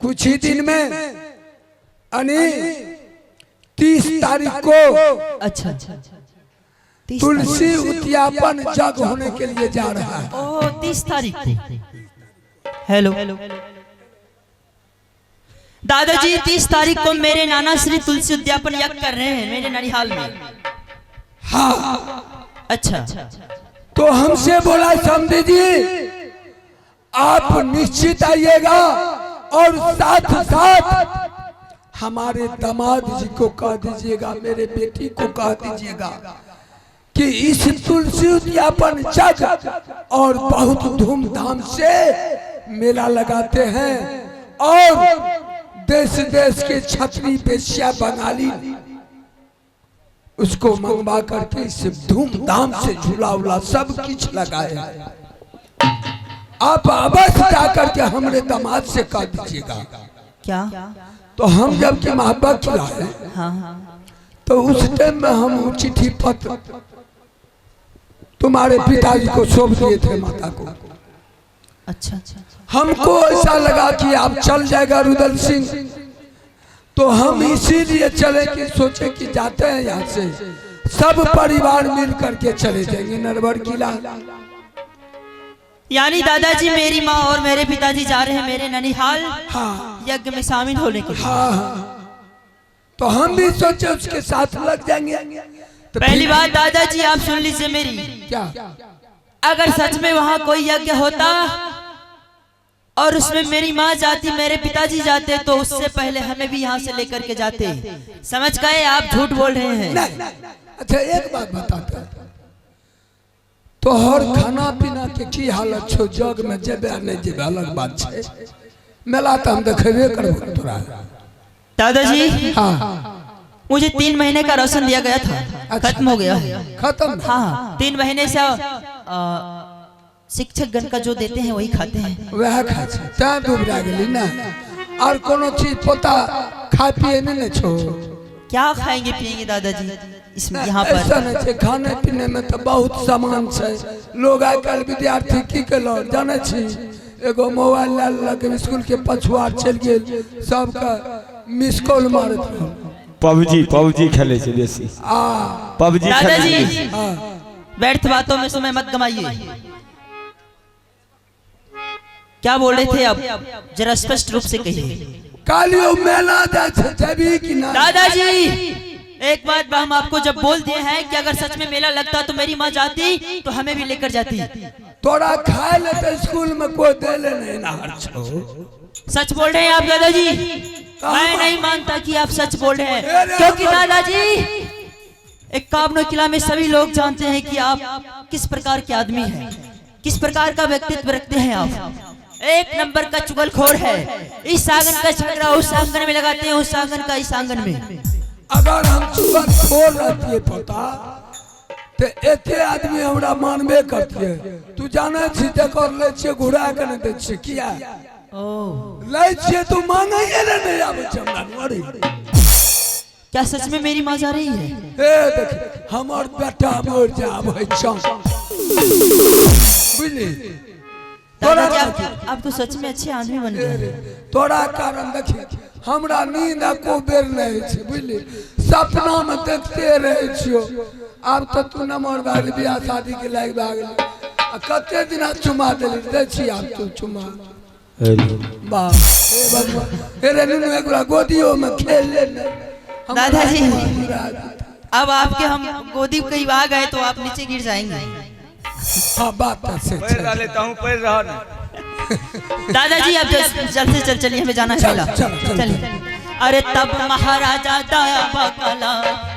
कुछ ही दिन में यानी 30 तारीख को अच्छा अच्छा, 30 तुलसी उद्यापन जग होने के लिए जा रहा है। ओ 30 तारीख को। हेलो दादाजी, 30 तारीख को मेरे नाना श्री तुलसी उद्यापन यज्ञ कर रहे हैं मेरे ननिहाल में। हाँ। अच्छा। तो हमसे बोला समधी जी आप निश्चित आइएगा और साथ साथ हमारे दामाद जी को कह दीजिएगा, मेरे बेटी को कह दीजिएगा कि इस तुलसी उद्यापन जग और बहुत धूमधाम से मेला लगाते हैं और देश देश के छत्री बेश्या बंगाली उसको मंगवा करके इसे धूमधाम से झूला उला सब कुछ लगाए हैं। आप अवश्य जाकर के हमारे दामाद से कह दीजिएगा। क्या? तो हम जब की मोहब्बत खिलाए हाँ हाँ तो उस टाइम में हम चिट्ठी पत्र तुम्हारे पिताजी को सौंप दिए थे, माता को। अच्छा अच्छा। हमको ऐसा लगा कि आप चल जाएगा रुदल सिंह, तो हम इसीलिए चले कि सोचे कि जाते हैं यहाँ से सब परिवार मिल करके चले जाएंगे नरवर किला। यानी दादाजी मेरी माँ और मेरे पिताजी जा रहे हैं मेरे ननिहाल हाँ। यज्ञ में शामिल होने के लिए। हाँ हाँ, तो हम भी सोचे उसके साथ लग जाएंगे। तो पहली फिर- बात दादाजी आप सुन लीजिए मेरी, क्या? अगर सच में वहाँ कोई यज्ञ होता और उसमें मेरी माँ जाती, मेरे पिताजी जाते, तो उससे पहले हमें भी यहाँ से लेकर के जाते। समझ गए? आप झूठ बोल रहे हैं। नहीं, अच्छा एक बात बताते हैं, तोहर खाना पीना के की हालत छो? जग में जेबे आ नहीं जेबे अलग बात छे, मेला तो हम देखेबे करबो तोरा। दादाजी, हाँ। मुझे 3 महीने का राशन दिया गया था। अच्छा। खत्म हो गया है। खत्म? हाँ, 3 महीने से शिक्षक गण का जो देते हैं वही खाते हैं। वएह खाइ छै तैं दुबरा गेली ने, और कोनो चीज पोता खाय पिए नहीं ने छो? क्या खाएंगे पिएंगे दादाजी इसमें यहाँ ऐसा पर? नहीं छै, खाने पीने में तो बहुत सामान छै। लोग आइ काल्हि विद्यार्थी की केलक जानै छी? एगो मोबाइल लए लेलक, स्कूल के पछुआर चलि गेल, सबके मिस कॉल मारैत रहल। पबजी पबजी खेलै छै बेसी। आ पबजी खेलै दादाजी, छै बेसी। हाँ। व्यर्थ बातों में समय मत गमाइए। क्या बोल रहे थे आप, जरा स्पष्ट रूप से कहिए। कालियो मेला जाइ छै, जेबही कि नहि? दादाजी, एक बात हम आपको जब बोल दिए हैं कि अगर सच में मेला लगता तो मेरी माँ जाती तो हमें भी लेकर जाती। तोरा खाय ले तो स्कूल में कोई दे ले नहीं नहर छौ। सच बोल रहे हैं आप दादाजी? मैं नहीं मानता कि आप सच बोल रहे हैं, क्योंकि दादाजी एक काबनो किला में सभी लोग जानते हैं कि आप किस प्रकार के आदमी हैं, किस प्रकार का व्यक्तित्व रखते हैं। आप एक नंबर का चुगलखोर है। इस आंगन का झगड़ा उस आंगन में लगाते हैं, उस आंगन का इस आंगन में। अगर हम चुगलखोर रहतिए पोता तो एते आदमी हमरा मानबे करतिए? तू जानै छी, कर लै छियै, घुरा के नहि दै छियै। किया ओ लै छियै? तू मांगैए ले नहि आबै छै हमरा अरे। क्या सच में मेरी माँ जा रही है? हे देख, हमर बेटा मर जाबै छौ, बुझली? तोरा दादाजी, आप तो सच में अच्छे आदमी बन गए हैं। तोरा कारण देखी हमरा नींद एको बेर नहि होइ छै, बुझली? सपना में देखते रहै छियो। आब तऽ तू नमहर भए गेली, बियाह शादी के लायक भए गेली, आ कते दिना चुमा देली? दै छी आब तू चुमा। वाह, हे भगवान, हे रे नुनू, एक बेरा गोदियो में खेल ले ने। हमरा दादाजी। पूरा अब आपके हम गोदी कहीं आ गए तो आप नीचे गिर जाएंगे। हाँ, बात तऽ से पढ़ि छै। रहलै तहूँ पढ़ि रहल ने। दादाजी, अब जल्द से जल्द चलिए, हमें जाना है चल, मेला। चल, चल। चलिए। अरे तब महाराजा दाया बकला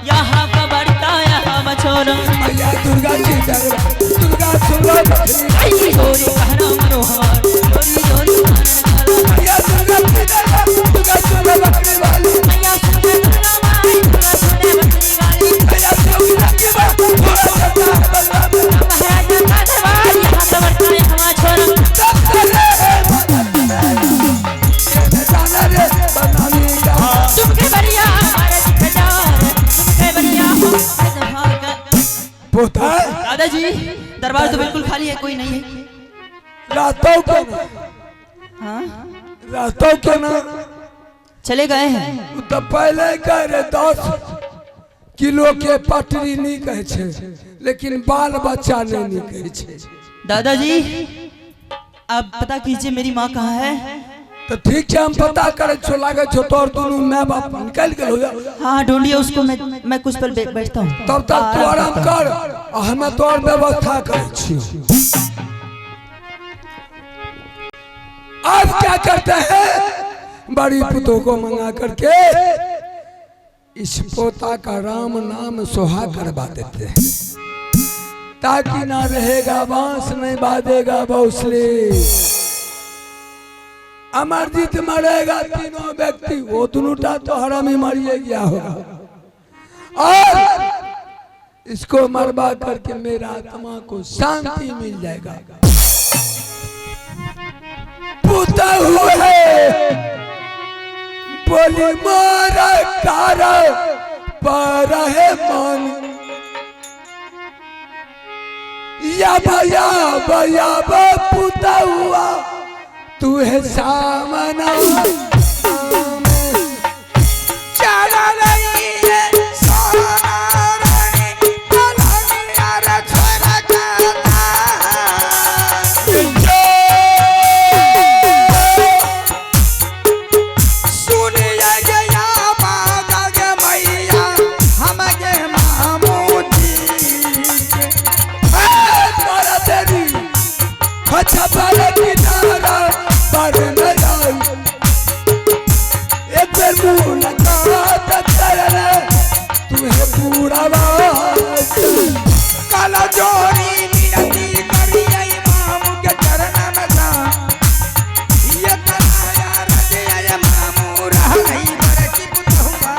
यहाँ कबरता यहाँ मछोरा। मैया दुर्गा जी दरबार, दुर्गा सुनो बकरी। आई गोरी कहना मनोहर गोरी गोरी कानन काला। मैया दुर्गा जी दरबार, दुर्गा सुनो बकरी वाली। मैया सुने दुर्गा माई, दुर्गा सुने बकरी वाली। मैया दुर्गा की बात पूरा करता है बलवा में। महाराजा का दरबार यहाँ कबरता यहाँ मछोरा। तब चले हे माता जाना रे बनानी का। तुमके बरिया हमारे खजार, तुमके बरिया हमारे भागा। पोता। दादाजी, दरबार तो बिल्कुल खाली है, कोई नहीं है। रहतो के ना? हाँ। रहतो के ना? चले गए हैं। ओ तऽ पहले कह रहे 10 किलो के पटरी नीक होइ छै, लेकिन बाल बच्चा नहीं नीक होइ छै। दादाजी, आप पता कीजिए मेरी माँ कहाँ है। तऽ ठीक छै, हम पता करै छियौ। लागै छौ तोहर दुनू माय बाप निकलि गेल हो। हाँ हाँ, ढूंढिए उसको। मैं कुछ पल बैठता हूँ। तब तक तू आराम कर आ हमे तोहर व्यवस्था करै छियौ। अब क्या करते हैं, बड़ी पुतोह को मंगा करके इस पोता का राम नाम सोहा करवा देते हैं, ताकि ना रहेगा बांस, नहीं बाजेगा बांसुरी, अमरजीत मरेगा। तीनों व्यक्ति, वो दोनों टा तो हरामी मरिए गया होगा और इसको मरवा करके मेरा आत्मा को शांति मिल जाएगा। पुता हुए बोली, मारा कारा पर है मन या भया भया पुता हुआ तू है सामना। चल रही है सोनारानी पलंगिया रे छोरा कहता। सुनिया गया बाबा गे मैया हम गे मामू जी के। मारा तेरी अच्छा पर किनारा पर न जाई, एक बेर मुलाकात कर ले, तू है पूरा बात। कल जोरी विनती करियै मामू के चरण में जा ये तनाया रजिया मामू रह गई बड़की पुतहुआ।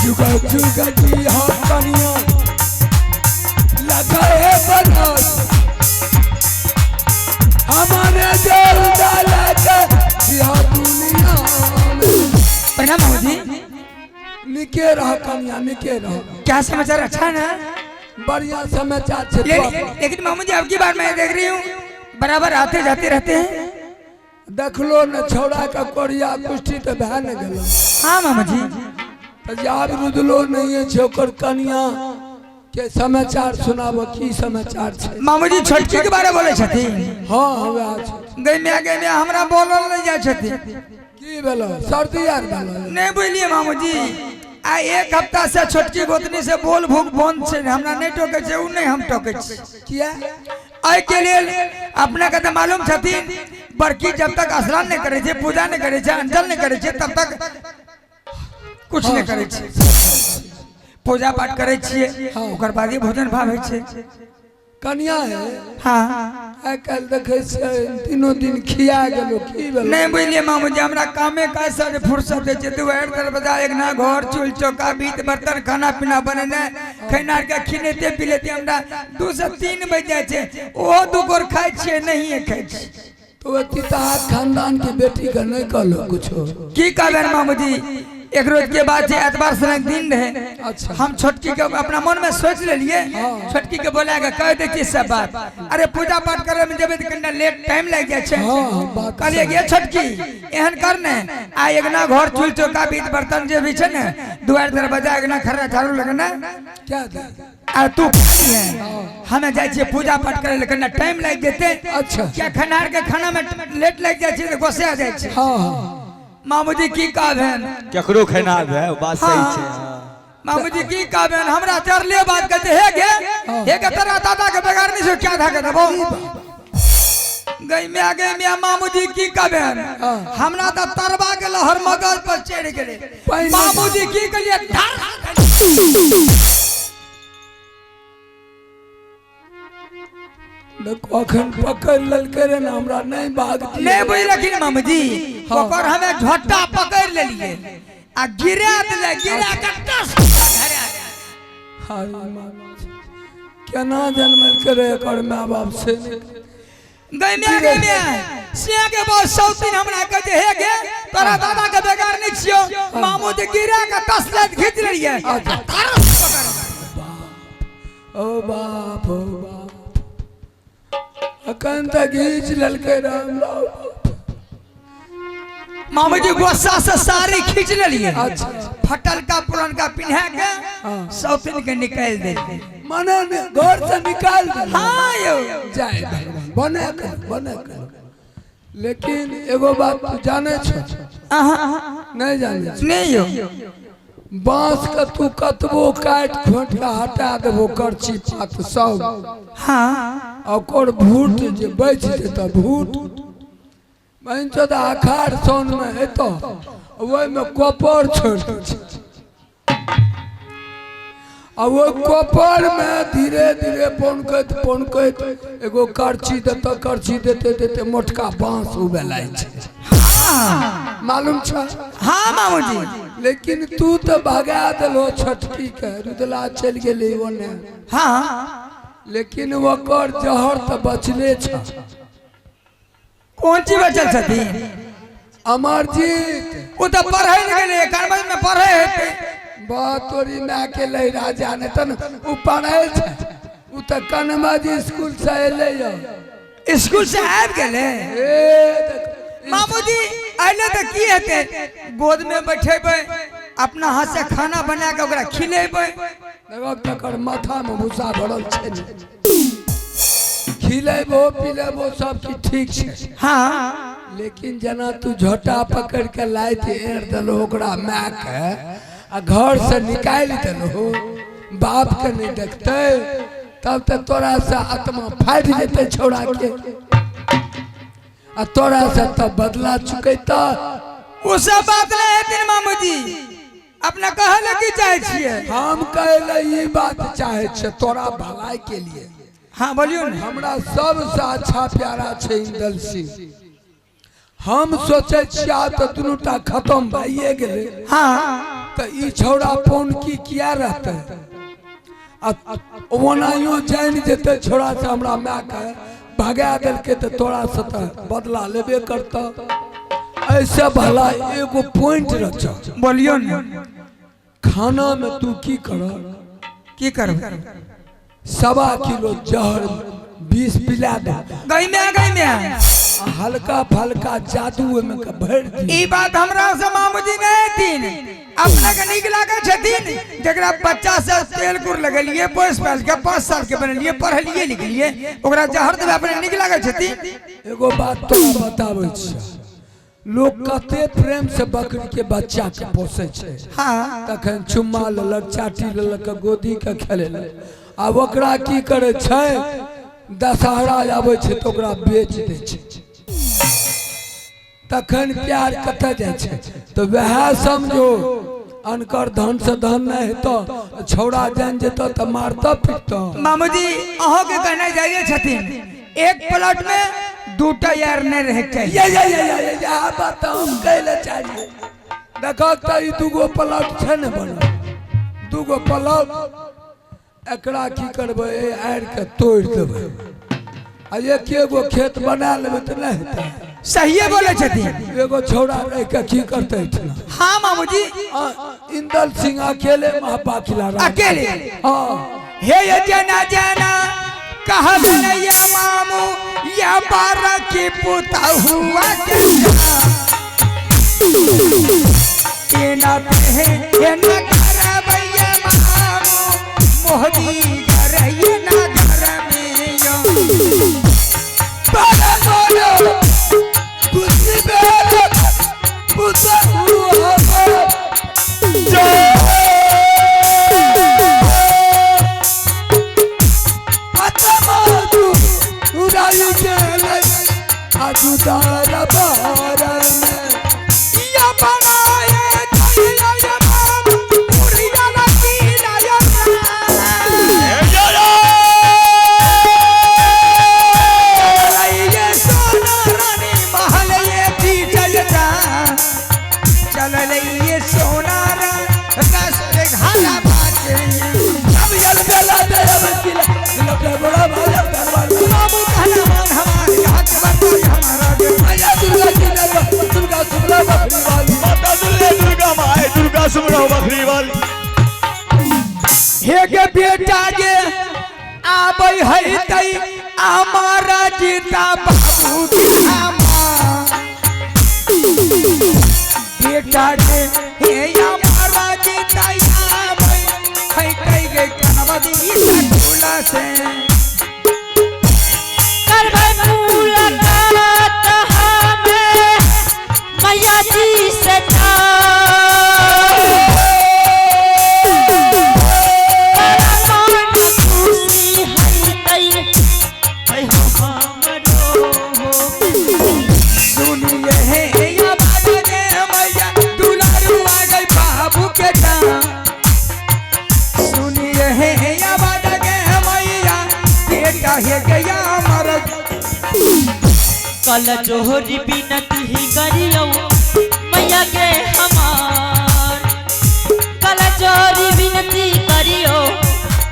जुगा जुगा जी हाँ कनिया लगा है बनास, हमारे दिल डाला के जिया दुनिया में। प्रणाम मामू जी। निके रह कनिया, निके रह। क्या समाचार? अच्छा ना? बढ़िया समाचार छे। लेकिन मामू जी, अब की बार मैं देख रही हूँ बराबर आते जाते रहते हैं। देखलो न, छौड़ा के कोरिया कुष्ठी तऽ भए ने गेल। हाँ मामू जी। तऽ जे आब रुदलो नहीं छै, ओकर कनिया के समाचार सुनाब, की समाचार छै? मामू जी, छोटकी के बारे बोले छथिन? हाँ, वएह छै। गई मिया, गई मिया, हमरा बोलल नहीं जाइ छथिन। की भेलो, सर्दी आर भेलो? नहीं बुझलिए मामू जी, आ एक हफ्ता से छोटकी गोतनी से बोल भूख बंद छै। हमरा नहीं टोके छै उ, नहीं हम टोके छी। किया? एहि के लेल अपने के तऽ मालूम छथिन, बड़की जब तक स्नान नहीं करे छै, पूजा नहीं करे छै, अंजल नहीं करे छै, तब तक कुछ नहीं करे छै। पूजा पाठ करे छियै, ओकर बाद ही भोजन भाव होइ छै। कनिया है। हाँ। आइ काल्हि देखै छियै तीनो दिन खिया गेलो, की भेलो? नहीं बुझलिए मामू जी, हमरा कामे काज से जे फुर्सत होइ छै, दुआरि दरवाजा, अंगना घर, चूल चौका, बीत बर्तन, खाना पीना बनेनाइ, खेनाइ के खिलेते पिलेते हमरा 2 से 3 बज जाइ छै। ओहो दू गोर खाइ छियै, नहिए खाइ छियै। तो ओ तिताहा खानदान के बेटी के नहीं कहलो कुछो? की कहबनि मामू जी, एक रोज के बाद छै, एतवार सनक दिन रहे। हम छोटकी के अपना मन में सोच लेलिए, छोटकी के बोला के कह दै छियै सब बात। अरे, पूजा पाठ करे में जेबै तऽ कनिटा लेट टाइम लागि जाइ छै। हाँ हाँ बात। कहलिए गे छोटकी, एहन कर ने, आ अंगना घर, चूल चौका, बीत बर्तन जे भी छै ने, दुआरि दरवाजा, अंगना खर्रा झाड़ू लगेना। क्या दे? आ तू खाली है, हमे जाइ छियै पूजा पाठ करे लए, कनिटा टाइम लागि जेतै। किया खेनार के खाना में लेट लागि जाइ छै तऽ गोस्सा जाइ छै। हाँ हाँ मामूजी, की कहबनि? केकरो खेना भए, बात सही छै। मामूजी, की कहबनि, हमरा चढ़ले बात कहै छै, हे गे, हे गे, तोरा दादा के बेगार नहीं छौ, क्या धके देबौ? गई मिया, गई मिया, मामूजी, की कहबनि, हमरा तऽ तरबा के लहर मगज पर चढ़ि गेलै। मामूजी, की कहलिए, धर। देखो, अखन पकड़ लेलकै रे ने, हमरा नहीं भागती। नहीं बुझलखिन मामूजी, ओकर हमे झोटा पकड़ लेलिए आ गिरा देले, गिरा के टस धरा देलियै। हाय माँ, केना जन्मलकै रे एकर माय बाप से? गई मिया, गई मिया, सिया के बाद सौतीन हमरा कहै छै, हे गे, तोरा दादा के बेगार नहीं छियो। मामू जे गिरा के टस लैत खींच लेलिए आ धर पकड़। ओ बाप, ओ बाप, अखन तक घीच लेलकै रे हमरा। मामूजी गुस्सा से साड़ी खींच लेलिए। अच्छा। फटल का पुरनका पिन्हा के सौतिन के निकाल दे। मने घर से निकाल दे। हाँ यौ। जय भगवान बने कर बने कर। लेकिन एगो बात तू जाने छो? नहीं जाने छो? नहीं यौ। बांस के तू कतबो काट खोट के हटा देबो करची पात सब। हाँ। ओकर भूट जे बच जेतऽ भूट बहन चोद आखाड़ साउन में हेतौ ओहिमे कोपर छोड़ि दै छै आ ओहि कोपर में धीरे धीरे पौनकैत पौनकैत एगो करची देतऽ करची देते देते मोटका बांस उबे लागै छै। मालूम छ? हाँ मामूजी। लेकिन तू तो भगा देलो छोटकी के रुदला चलि गेली ओने। हाँ। लेकिन ओकर जहर तो बचले छ। कौन चीज बचल छथिन? अमरजीत। ओ तऽ पढ़ै लए गेलै कॉन्वेंट में पढ़ै हेतै। बात तोरी माय के लहरा जाने तन उ पढ़ै छै उ तऽ कनमज स्कूल से एलै यऽ। स्कूल से आबि गेलै? ए मामूजी अयलै तऽ की हेतै गोद में बैठेबै अपना हाथ से खाना बना के ओकरा खिलेबै। देखो तकर माथा में भूसा भरल छै ने। खिलेबो पिलेबो सब चीज ठीक छै। हाँ। लेकिन जेना तू झोटा पकड़ के लाइत एर देलहो ओकरा माय के आ घर से निकालि देलहो बाप के नहीं देखते तब तक तोरा से आत्मा फाटि जेतै छौड़ा के आ तोरा से तब बदला चुकैता। ओ सब बात नहीं हेतै मामूजी अपना कहै लए की चाहै छियै? हम कहै लए ई बात चाहै छियै तोरा भलाई के लिए। हाँ बोलियो ने। हमरा सबसे अच्छा प्यारा छै इंदल सिंह। हम सोचै छियै आब तऽ दुनूटा खत्म भइए गेलै। हाँ। तऽ ई छौड़ा पौन की किया रहतै आ ओनाहियो जानि जेतै छौड़ा से हमरा मायके भगा देलकै तऽ तोरा से तऽ बदला लेबे करतऽ। ऐसे भला एगो पॉइंट रच। बोलियो ने। खाना में तू की कर? की करबै? 1.25 किलो जहर 20 पिला दे। गई में गई में हल्का फल्का जादू ओहिमे के भरि दी। ई बात हमरा से मामूजी नहीं हेथिन अपना के नीक लागै छथिन जकरा बच्चा से तेल गुड़ लगेलिए पोस पाल के 5 साल के बनेलिए पढ़लिए लिखलिए ओकरा जहर देबै अपने नीक लागै छथिन। एगो बात तोरा बताबै छियै लोग कते प्रेम से बकरी के बच्चा के पोसै छै। हाँ। तखन चुम्मा लेलक चाटी लेलक गोदी के खेलेलक आ ओकरा की करै छै दशहरा आबै छै तऽ ओकरा बेच दै छै। तखन प्यार कतऽ जाइ छै? तऽ वएह समझो अनकर धन से धन नहि हेतौ छौड़ा जानि जेतौ तऽ मारतऽ पिटतौ। मामूजी अहों के कहना जाइए छथिन एक प्लॉट में दूटा यार नहीं रहे चाहिए। ये ये ये ये ये बात हम कहै लए चाहिए। देखो तऽ ई दूगो प्लॉट छै ने बनल दूगो प्लॉट एकरा की करबै आड़ि के तोड़ि देबै आ एक एगो खेत बना लेबै तऽ नहि हेतै। सहिए बोले छथिन। एगो छौड़ा रहि के की करतै एहिठिना? हाँ मामूजी। इंदल सिंह अकेले महपा खिला रहा। अकेले। हाँ। हे ये जना जना कहबन ये मामू या बारह की पुता हुआ के ना पे ना करबैया मामू मोहदी करैया ना करमे यो। बारह बोलो खुशी बेल पुता हुआ या बनाए जाइया ये मामू पुरिया लगी लाया ये सोना रानी महल ये थी चलता चल ये सोना रस घाला बाटे मामू कहना मान हमारे हाथ बताई हमारा दे। माता दुर्गा दुर्गा माए दुर्गा सुमरो बकरी वाली। हे गे बेटा गे आबै है तई हमारा जीता बाबू के हमार। बेटा रे हे या मारा जीताया भाई है कई गे कनवदी सकुला से करबै मुलाकात हमें मैया जी से खुशी है हमरो। सुनिए हे या बाबा गे मैया दुलारू आ गई बाबू के दाम। सुनिए हे या बाबा गे मैया बेटा हे गया मर कल जोहरी बिनती ही करियो मैया के हमार, कल जोहरी बिनती करियो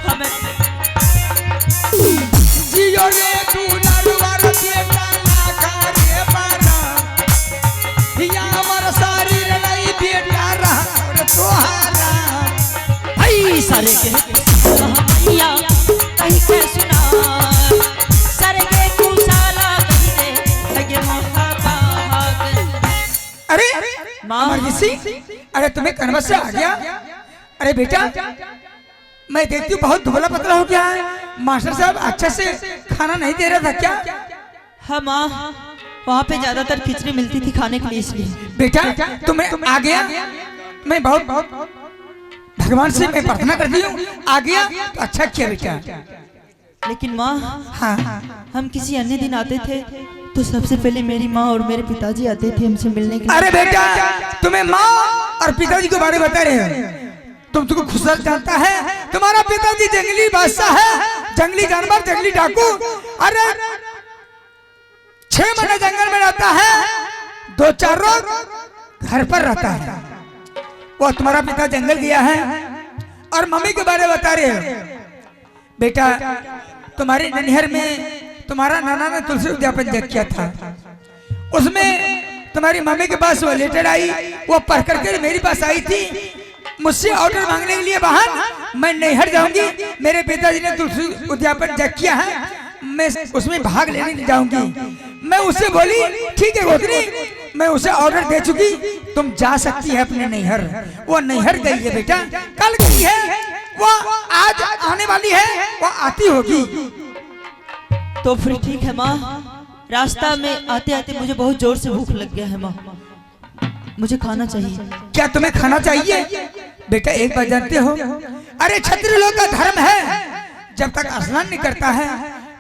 हमें। जियो रे दुलारू रे बेटा लाखा रे बारा या हमर शरीर नहीं बेटा रहा तोहारा। ऐ सारे के मैया कहीं के सुना, सारे के कुशाला कहीं दे लगे महाभाग। अरे माँ। अमरजीत सिंह, अरे तुम्हें कनवा से आ गया। अरे बेटा मैं देखती हूँ बहुत दुबला पतला हो गया है, मास्टर साहब अच्छे से खाना नहीं दे रहा था क्या? हाँ माँ, वहाँ पे ज्यादातर खिचड़ी मिलती थी खाने के लिए, इसलिए। बेटा तुम्हें आ गया, मैं बहुत भगवान से मैं प्रार्थना करती हूँ आ गया तो अच्छा किया बेटा। लेकिन माँ, हाँ हम किसी अन्य दिन आते थे तो सबसे पहले मेरी माँ और मेरे पिताजी आते थे हमसे मिलने के लिए। अरे बेटा तुम्हें माँ और पिताजी के बारे में बता रहे हो, तुम तुमको खुशहाल जानता है, तुम्हारा पिताजी जंगली बादशाह है, जंगली जानवर, जंगली डाकू। अरे 6 महीने जंगल में रहता है, 2-4 रोज घर पर रहता है। वो तुम्हारा पिता जंगल गया है। और मम्मी के बारे में बता रहे हो बेटा, तुम्हारे ननिहर में तुम्हारा नाना ने तुलसी उद्यापन जग किया था, उसमें तुम्हारी मम्मी के पास वो लेटर आई, वो पढ़ करके मेरे पास आई थी मुझसे ऑर्डर मांगने के लिए, बहन मैं नैहर जाऊंगी, मेरे पिताजी ने तुलसी उद्यापन जग किया है, मैं उसमें भाग लेने जाऊंगी। मैं उससे बोली ठीक है गोदरी, मैं उसे ऑर्डर दे चुकी, तुम जा सकती है अपने नैहर। वो नैहर गई है बेटा, कल गई है, वो आज आने वाली है, वो आती होगी। तो फिर ठीक है माँ, रास्ता में आते आते मुझे बहुत जोर से भूख लग गया है माँ, मुझे खाना चाहिए। क्या तुम्हें खाना चाहिए बेटा? एक बात जानते हो, अरे क्षत्रिय लोग का धर्म है, जब तक स्नान नहीं करता है,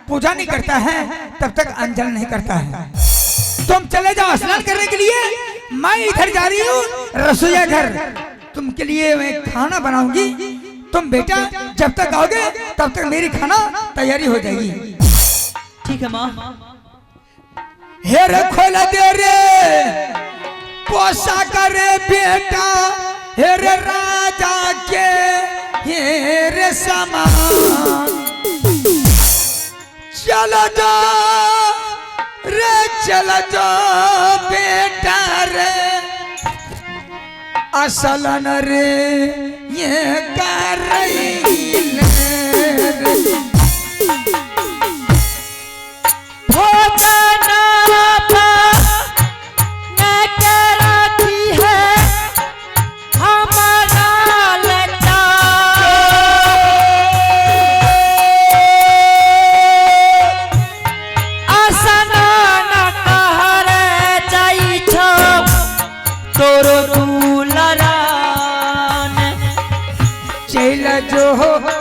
पूजा नहीं करता है, तब तक अंजल नहीं करता है। तुम चले जाओ स्नान करने के लिए, मैं इधर जा रही हूँ रसोईया घर, तुमके लिए मैं खाना बनाऊंगी। तुम बेटा जब तक आओगे तब तक मेरी खाना तैयारी हो जाएगी। ठीक है माँ। हे रे खोल दे रे पोसा करे बेटा, हे रे राजा के हे रे समान, चलो जा रे चलो जा बेटा रे असलन रे ये कर रे।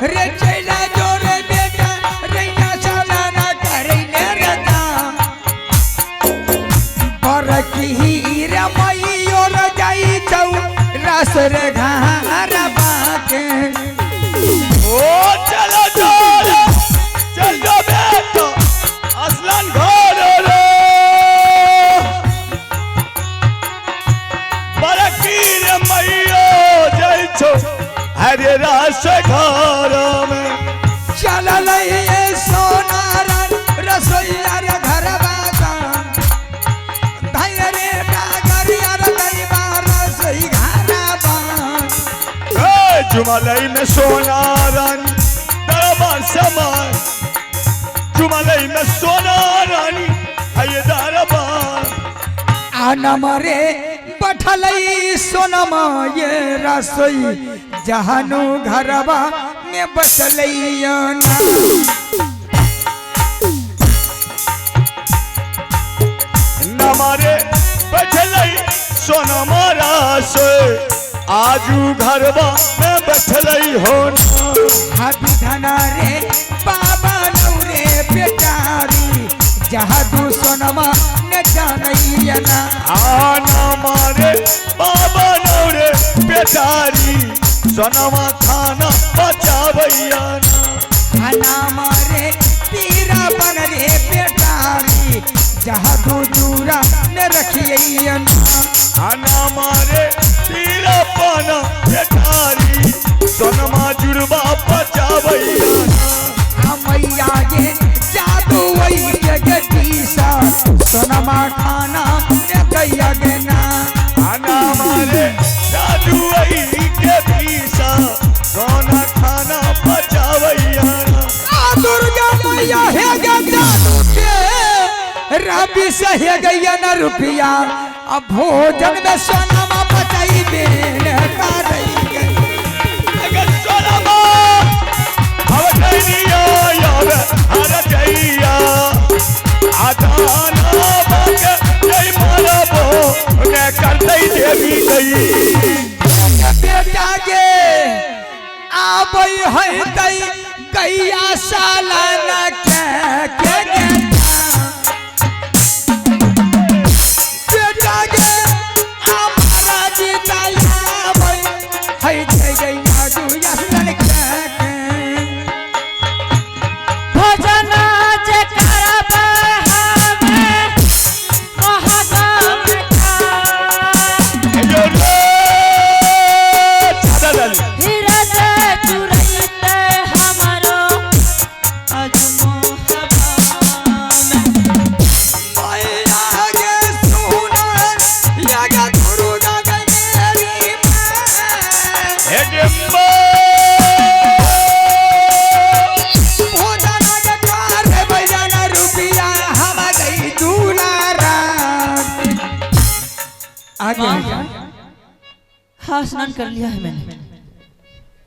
रे चला जो रे बेटा रैया साला ना करे ले रता पर की रे मई और जाई चौ रस रे घार बाके। ओ चलो जो रे चल जो बेटा असलन घर रे पर की रे मई जाई छौ हरे रास घर में। चल सोनार रसोईया रे घर बाता धैर्य रे डागरिया रे दैवा रसोई घर बा। ए जुमलई में सोना रानी दरबार समान, जुमलई में सोना रानी हये दरबार। आना मरे बठ बैठलई सोनमा ये रसोई जहानू घरवा में बसलई ना। नमारे बैठलै सोनमा रसोई आजू घरवा में बैठलै हो ना। हबी धना रे बाबा नौरे बेटारी जहादू सोनमा न जानैया ना। आना मारे बाबा नौरे बेटारी सोनमा खाना बचावैया ना। हना मारे पीरा बन रे बेटारी जहादू चूरा न रखिया ना। आना मारे तीरा पाना बेटारी सोनमा जुड़वा बचावैया ना। मैया गे जादू वही जगदीशा सोनमा खाना न दैया गे ना। आना मारे जादू वही के पीसा सोना खाना बचावैया ना। आ दुर्गा मैया हे गे जादू के रबी से हे गैया न रुपया अब भोजन में सोनमा बचाई बेन करई गे। अगर सोनमा अवतनिया यार हर जइया आदाना बाग जय मारबो ने करतई देवी गई। बेटा गे आबै है तई गैया सालाना के के गे। बेटा गे हमारा जीता आबै है तई गैया दुया लड़का के। भोजन जे करब हमे महागम का। यो रे चादा डाली हीरा से चुरैते हमरो आज मोहबा में। मैया गे सुनर लगा दुर्गा गे मेरी माँ। हे डिम्बो भोजन के कर भजन रुपया हम गई दुलारा। आगे माँ, आगे। हाँ स्नान कर लिया है मैंने।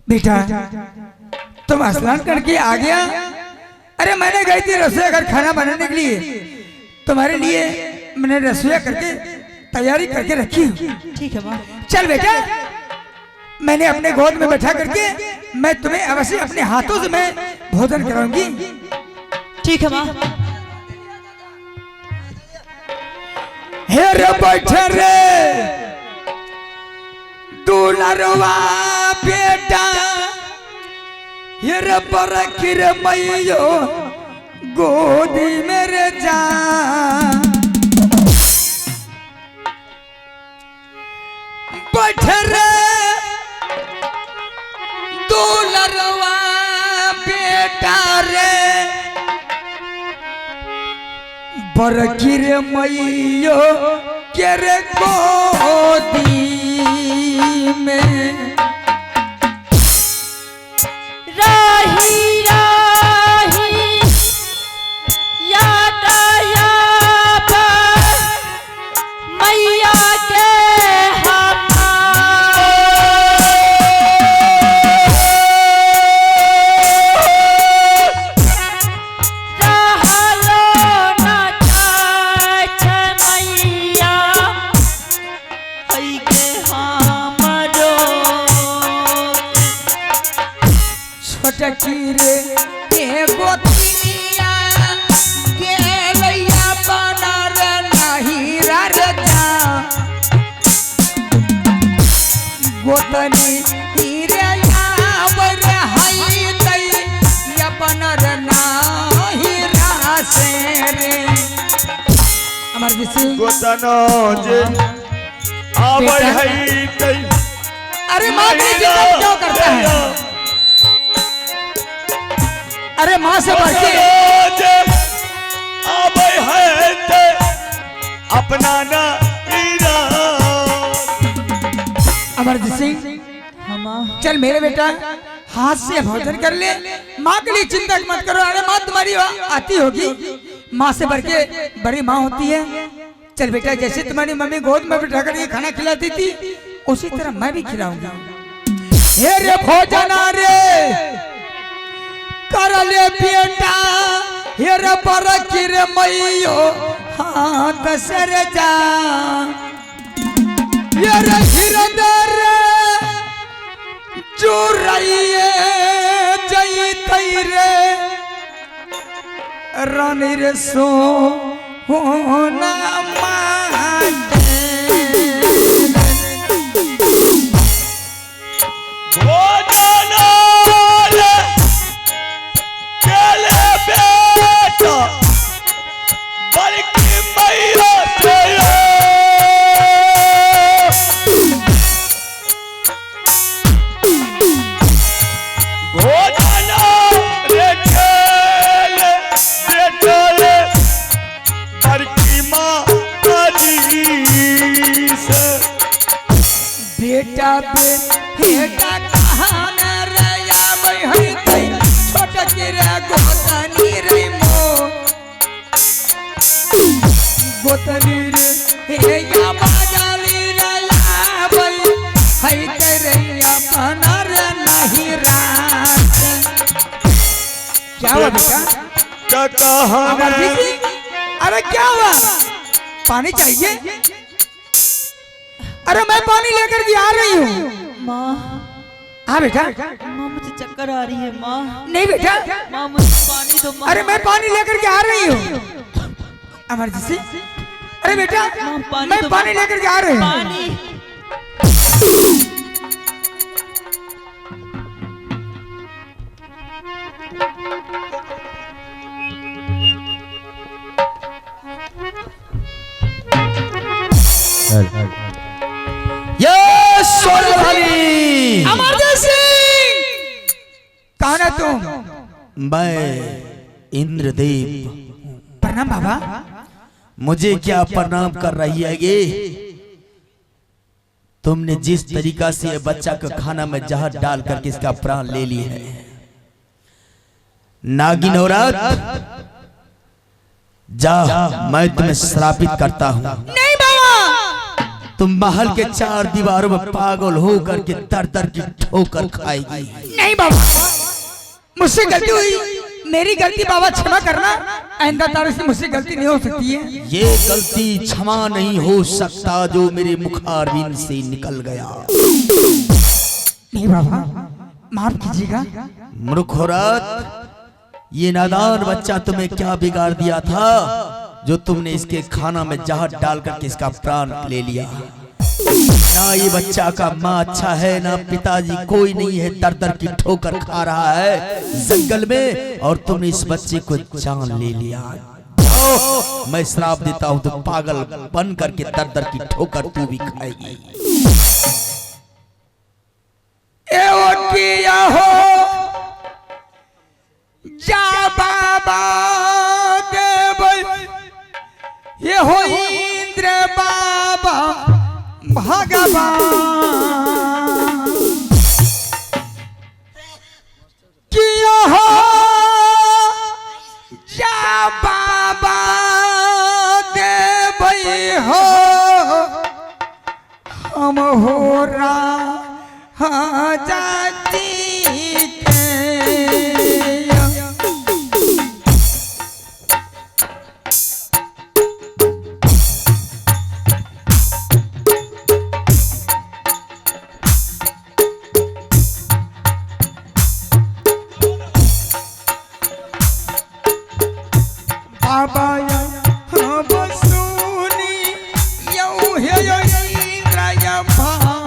बेटा तुम स्नान करके आ गया। अरे मैंने गई थी रसोई घर खाना बनाने के लिए, तुम्हारे लिए मैंने रसोई करके तैयारी करके रखी हूँ। ठीक है माँ। चल बेटा, मैंने अपने गोद में बैठा करके मैं तुम्हें अवश्य अपने हाथों से मैं भोजन कराऊंगी। ठीक है माँ। हे रे बैठे रे दुलरवा बेटा, हे रे बरखी रे मैयो गोदी मेरे जा। बैठे रे दुलरवा बेटा रे बरखी रे मैयो के रे गोदी में। राही राही याद आया मैया के रहलो न जाय छै मैया ऐ के हमरो। छोटकी रे एगो तिनिया गेलैया बनर नाही रे जा। गोतनी रे आवर हई तई बनर नाही रासे रे। अमरजीत सिंह गोतनो जे आबै है तई। अरे माँ की चिंता क्यों करता है? अरे माँ से बढ़ के जे आबै है तई अपना ना हीरा। अमरजीत सिंह हम चल मेरे बेटा हाथ से भोजन कर ले, माँ के लिए चिंता मत करो। अरे माँ तुम्हारी आती होगी, माँ से बढ़ के बड़ी माँ होती है। चल बेटा, जैसे तुम्हारी मम्मी गोद में बिठा कर ये खाना खिलाती थी, उसी तरह मैं भी खिलाऊंगी। हे रे भोजना रे कर ले बेटा, हे रे बरकी रे मैयो हाथ से रे जा, ये रे हिरदय रे जुराइए जई रे रानी रे सो होना माटे। भोजन रे केले बेटा बड़की मैया से भोजन रे केले बेटा रे बड़की माता जी से। बेटा बेटा कहाँ रे आबै है तै छोट के रे गोतनी रे मो गोतनी रे हे या बाजाली रे आबै है तै रे अपना रे नहीं रात। क्या हुआ बेटा? कहाँ अरे क्या हुआ? पानी चाहिए? अरे मैं पानी लेकर के आ रही हूँ। माँ। हाँ बेटा। माँ मुझे चक्कर आ रही है माँ। नहीं बेटा। माँ मुझे पानी दो माँ। अरे मैं पानी लेकर के आ रही हूँ अमरजीत सिंह। अरे बेटा पानी मैं पानी लेकर के आ रही हूँ। पानी। अमरजीत सिंह कौन है तुम? मैं इंद्रदेव। प्रणाम बाबा। मुझे क्या प्रणाम कर रही है ये? तुमने जिस तरीका से ये बच्चा का खाना में जहर डाल करके इसका प्राण ले ली है, नागिन औरत, जा, मैं तुम्हें श्रापित करता हूँ। नहीं बाबा। तुम महल के चार दीवारों में पागल हो करके दर दर की ठोकर खाएगी। नहीं बाबा, मुझसे गलती हुई, मेरी गलती बाबा क्षमा करना, आइंदा तारे से मुझसे गलती नहीं हो सकती है। ये गलती क्षमा नहीं हो सकता जो मेरे मुखारविंद से निकल गया। नहीं बाबा, माफ कीजिएगा। मूर्ख औरत, ये नादान बच्चा तुम्हें क्या बिगाड़ दिया था जो तुमने इसके खाना में जहर डाल करके इसका प्राण ले लिया? ना ये बच्चा का माँ अच्छा है, ना पिताजी, कोई नहीं है, दर दर की ठोकर खा रहा है जंगल में, और तुमने इस बच्चे को जान ले लिया। जाओ, मैं श्राप देता हूँ तो पागल बन करके दर दर की ठोकर तू भी खाएगी। ए ओ किया हो जा बाबा देव, ये हो इंद्र बाबा भगवान किया हो जा बाबा देव हो हम हो राजा जी के। बाबा हम सुनी यौ हे इंद्र भगवान।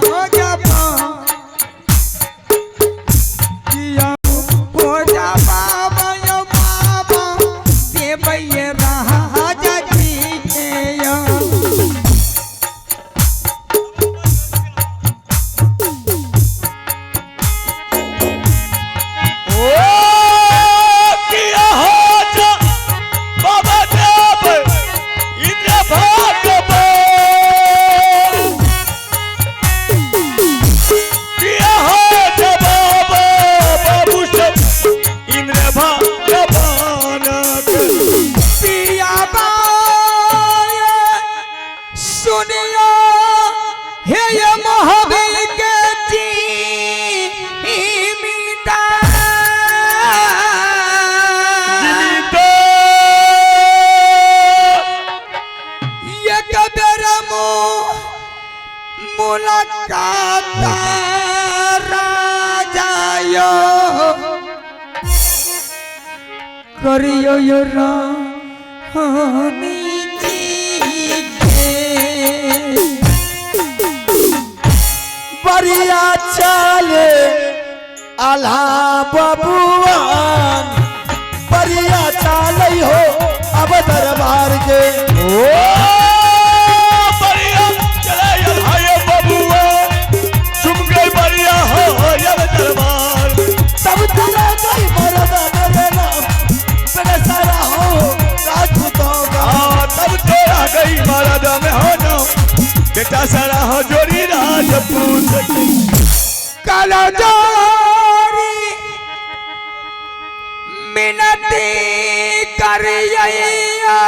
मुलाकात राजायो करियो यो रानी जी के। बरिया चले आल्हा बबुआन, बरिया चाले हो अब दरबार के। ओ बढ़िया चले हाय बबुआ, चुप गई बढ़िया हो अब दरबार। तब तुरा गई मरद मेरे नाम मेरे सारा हो राजपूतों का। हाँ, तब तोरा गई मरद में हो ना बेटा सारा हो जोड़ी राजपूत की। काला जोरी मिनती करियो।